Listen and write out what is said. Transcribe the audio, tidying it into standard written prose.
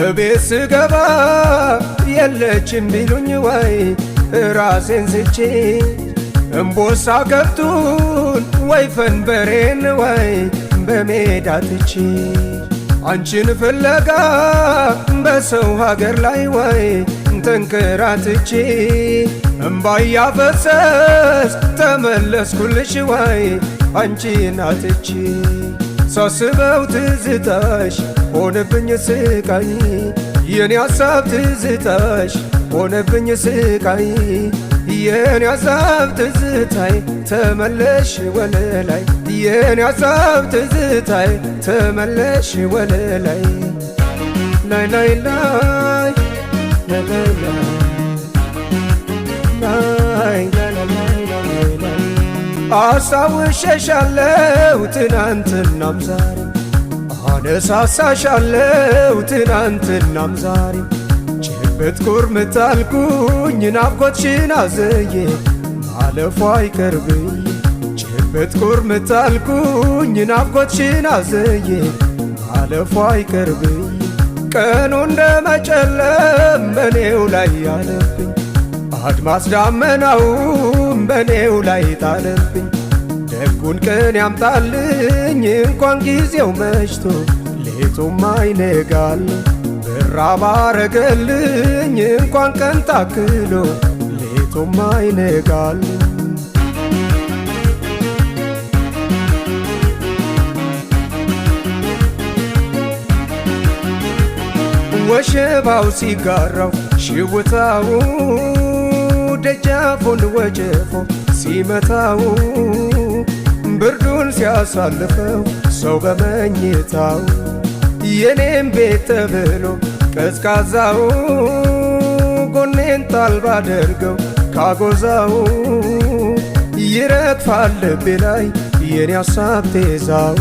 እቤት ስገባ የለችም ቢሉኝ ወይ ራሴን ስቼ እምቦሳ ከብቱን ወይፈን በሬን ወይ በሜዳ ትቼ አንቺን ፍለጋ በሰው ሀገር ላይ ወይ ተንከራትቼ እምባ እያፈሰስ ተመለስኩልሽ ወይ አንቺን አጥቼ። ሳስበው ትዝታሽ ሆነብኝ ስቃይ፣ የኔ ሀሳብ ትዝታሽ ሆነብኝ ስቃይ፣ የኔ ሀሳብ ትዝታይ ተመለሽ ወለላይ፣ የኔ ሀሳብ ትዝታይ ተመለሽ ወለላይ። ላይ ላይ ላይ ላይ ላይ ላይ ላይ ላይ ላይ። አስታውሸሻለሁ ትናንትናም ዛሬ፣ አነሳሳሻለሁ ትናንትናም ዛሬ፣ ጭብጥ ኩርምት አልኩኝ ናፍቆትሽን አዘዬ ማለፏ አይቀርብኝ። ጭብጥ ኩርምት አልኩኝ ናፍቆትሽን አዘዬ ማለፏ አይቀርብኝ። ቀኑ እንደ መጨለም በኔው ላይ ያለብኝ፣ አድማስ ዳመናውም በኔው ላይ ጣለብኝ። ደጉን ቀን ያምጣልኝ እንኳን ጊዜው መሽቶ ሌቱም አይነጋል፣ ብራ ባረገልኝ እንኳን ቀን ታክሎ ሌቱም አይነጋል። ወሸባው ሲጋራው ሽውታው ደጃፉን ወጀፎ ሲመታው ብርዱን ሲያሳልፈው ሰው በመኝታው የኔም ቤት ተብሎ ቀዝቃዛው ጎኔን ጣል ባደርገው ካጎዛው ይረግፋል ልቤ ላይ የኔ ሀሳብ ቴዛው።